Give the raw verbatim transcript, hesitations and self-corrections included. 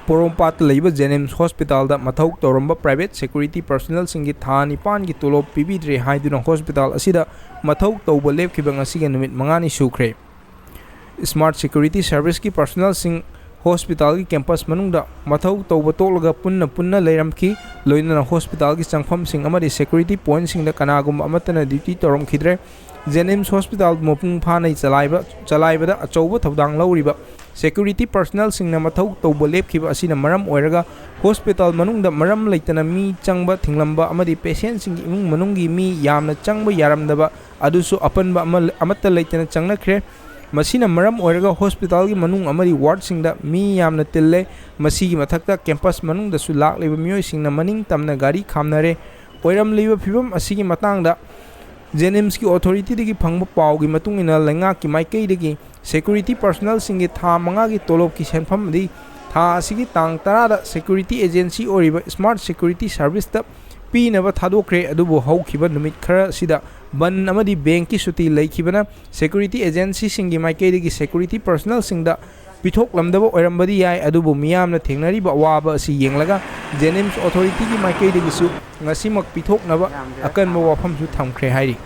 ꯄꯣꯔꯣꯝꯄꯥꯠꯇ ꯂꯩꯕ ꯖꯦꯅꯤꯝꯁ ꯍꯣꯁꯄꯤꯇꯥꯜꯗ ꯃꯊꯧ ꯇꯧꯔꯝꯕ ꯄ꯭ꯔꯥꯏꯚꯦꯠ ꯁꯦꯀ꯭ꯌꯨꯔꯤꯇꯤ ꯄꯔꯁꯣꯅꯦꯜꯁꯤꯡꯒꯤ ꯊꯥ ꯅꯤꯄꯥꯟꯒꯤ ꯇꯣꯂꯣꯞ ꯄꯤꯕꯤꯗ꯭ꯔꯦ ꯍꯥꯏꯗꯨꯅ ꯍꯣꯁꯄꯤꯇꯥꯜ ꯑꯁꯤꯗ ꯃꯊꯧ ꯇꯧꯕ ꯂꯦꯞꯈꯤꯕ ꯉꯁꯤꯒ ꯅꯨꯃꯤꯠ ꯃꯉꯥꯅꯤ ꯁꯨꯈ꯭ꯔꯦ꯫ ꯁ꯭ꯃꯥꯔꯠ ꯁꯦꯀ꯭ꯌꯨꯔꯤꯇꯤ ꯁꯔꯚꯤꯁꯀꯤ ꯄꯔꯁꯣꯅꯦꯜꯁꯤꯡ ꯍꯣꯁꯄꯤꯇꯥꯜꯒꯤ ꯀꯦꯝꯄꯁ ꯃꯅꯨꯡꯗ ꯃꯊꯧ ꯇꯧꯕ ꯇꯣꯛꯂꯒ ꯄꯨꯟꯅ ꯄꯨꯟꯅ ꯂꯩꯔꯝꯈꯤ꯫ ꯂꯣꯏꯅꯅ ꯍꯣꯁꯄꯤꯇꯥꯜꯒꯤ ꯆꯪꯐꯝꯁꯤꯡ ꯑꯃꯗꯤ ꯁꯦꯀ꯭ꯌꯨꯔꯤꯇꯤ ꯄꯣꯏꯟꯠꯁꯤꯡꯗ ꯀꯅꯥꯒꯨꯝꯕ ꯑꯃꯠꯇꯅ ꯗ꯭ꯌꯨꯇꯤ ꯇꯧꯔꯝꯈꯤꯗ꯭ꯔꯦ꯫ ꯖꯦꯅꯤꯝꯁ ꯍꯣꯁꯄꯤꯇꯥꯜ ꯃꯄꯨꯡ ꯐꯥꯅ ꯆꯂꯥꯏꯕ, ꯆꯂꯥꯏꯕꯗ ꯑꯆꯧꯕ ꯊꯧꯗꯥꯡ ꯂꯧꯔꯤꯕ ꯁꯦꯀ꯭ꯌꯨꯔꯤꯇꯤ ꯄꯔꯁꯣꯅꯦꯜꯁꯤꯡꯅ ꯃꯊꯧ ꯇꯧꯕ ꯂꯦꯞꯈꯤꯕ ꯑꯁꯤꯅ ꯃꯔꯝ ꯑꯣꯏꯔꯒ ꯍꯣꯁꯄꯤꯇꯥꯜ ꯃꯅꯨꯡꯗ ꯃꯔꯝ ꯂꯩꯇꯅ ꯃꯤ ꯆꯪꯕ ꯊꯤꯡꯂꯝꯕ ꯑꯃꯗꯤ ꯄꯦꯁꯦꯟꯠꯁꯤꯡꯒꯤ ꯏꯃꯨꯡ ꯃꯅꯨꯡꯒꯤ ꯃꯤ ꯌꯥꯝꯅ ꯆꯪꯕ ꯌꯥꯔꯝꯗꯕ ꯑꯗꯨꯁꯨ ꯑꯄꯟꯕ ꯑꯃ, ꯑꯃꯠꯇ ꯂꯩꯇꯅ ꯆꯪꯅꯈ꯭ꯔꯦ꯫ ꯃꯁꯤꯅ ꯃꯔꯝ ꯑꯣꯏꯔꯒ ꯍꯣꯁꯄꯤꯇꯥꯜꯒꯤ ꯃꯅꯨꯡ ꯑꯃꯗꯤ ꯋꯥꯔꯗꯁꯤꯡꯗ ꯃꯤ ꯌꯥꯝꯅ ꯇꯤꯜꯂꯦ꯫ ꯃꯁꯤꯒꯤ ꯃꯊꯛꯇ ꯀꯦꯝꯄꯁ ꯃꯅꯨꯡꯗꯁꯨ ꯂꯥꯛꯂꯤꯕ ꯃꯤꯑꯣꯏꯁꯤꯡꯅ ꯃꯅꯤꯡ ꯇꯝꯅ ꯒꯥꯔꯤ ꯈꯥꯝꯅꯔꯦ꯫ ꯑꯣꯏꯔꯝꯂꯤꯕ ꯐꯤꯕꯝ ꯑꯁꯤꯒꯤ ꯃꯇꯥꯡꯗ ꯖꯦꯅꯤꯝꯁꯀꯤ ꯑꯣꯊꯣꯔꯤꯇꯤꯗꯒꯤ ꯐꯪꯕ ꯄꯥꯎꯒꯤ ꯃꯇꯨꯡ ꯏꯟꯅ ꯂꯩꯉꯥꯛꯀꯤ ꯃꯥꯏꯀꯩꯗꯒꯤ ꯁꯦꯀ꯭ꯌꯨꯔꯤꯇꯤ ꯄꯔꯁꯣꯅꯦꯜꯁꯤꯡꯒꯤ ꯊꯥ ꯃꯉꯥꯒꯤ ꯇꯣꯂꯣꯞꯀꯤ ꯁꯦꯟꯐꯝ ꯑꯗꯤ ꯊꯥ ꯑꯁꯤꯒꯤ ꯇꯥꯡ ꯇꯔꯥꯗ ꯁꯦꯀ꯭ꯌꯨꯔꯤꯇꯤ ꯑꯦꯖꯦꯟꯁꯤ ꯑꯣꯏꯔꯤꯕ ꯁ꯭ꯃꯥꯔꯠ ꯁꯦꯀ꯭ꯌꯨꯔꯤꯇꯤ ꯁꯔꯚꯤꯁꯇ ꯄꯤꯅꯕ ꯊꯥꯗꯣꯛꯈ꯭ꯔꯦ꯫ ꯑꯗꯨꯕꯨ ꯍꯧꯈꯤꯕ ꯅꯨꯃꯤꯠ ꯈꯔ ꯑꯁꯤꯗ ꯕꯟ ꯑꯃꯗꯤ ꯕꯦꯡꯀꯤ ꯁꯨꯇꯤ ꯂꯩꯈꯤꯕꯅ ꯁꯦꯀ꯭ꯌꯨꯔꯤꯇꯤ ꯑꯦꯖꯦꯟꯁꯤꯁꯤꯡꯒꯤ ꯃꯥꯏꯀꯩꯗꯒꯤ ꯁꯦꯀ꯭ꯌꯨꯔꯤꯇꯤ ꯄꯔꯁꯣꯅꯦꯜꯁꯤꯡꯗ ꯄꯤꯊꯣꯛꯂꯝꯗꯕ ꯑꯣꯏꯔꯝꯕꯗꯤ ꯌꯥꯏ, ꯑꯗꯨꯕꯨ ꯃꯤꯌꯥꯝꯅ ꯊꯦꯡꯅꯔꯤꯕ ꯑꯋꯥꯕ ꯑꯁꯤ ꯌꯦꯡꯂꯒ ꯖꯦꯅꯤꯝꯁ ꯑꯣꯊꯣꯔꯤꯇꯤꯒꯤ ꯃꯥꯏꯀꯩꯗꯒꯤꯁꯨ ꯉꯁꯤꯃꯛ ꯄꯤꯊꯣꯛꯅꯕ ꯑꯀꯟꯕ ꯋꯥꯐꯝꯁꯨ ꯊꯝꯈ꯭ꯔꯦ ꯍꯥꯏꯔꯤ꯫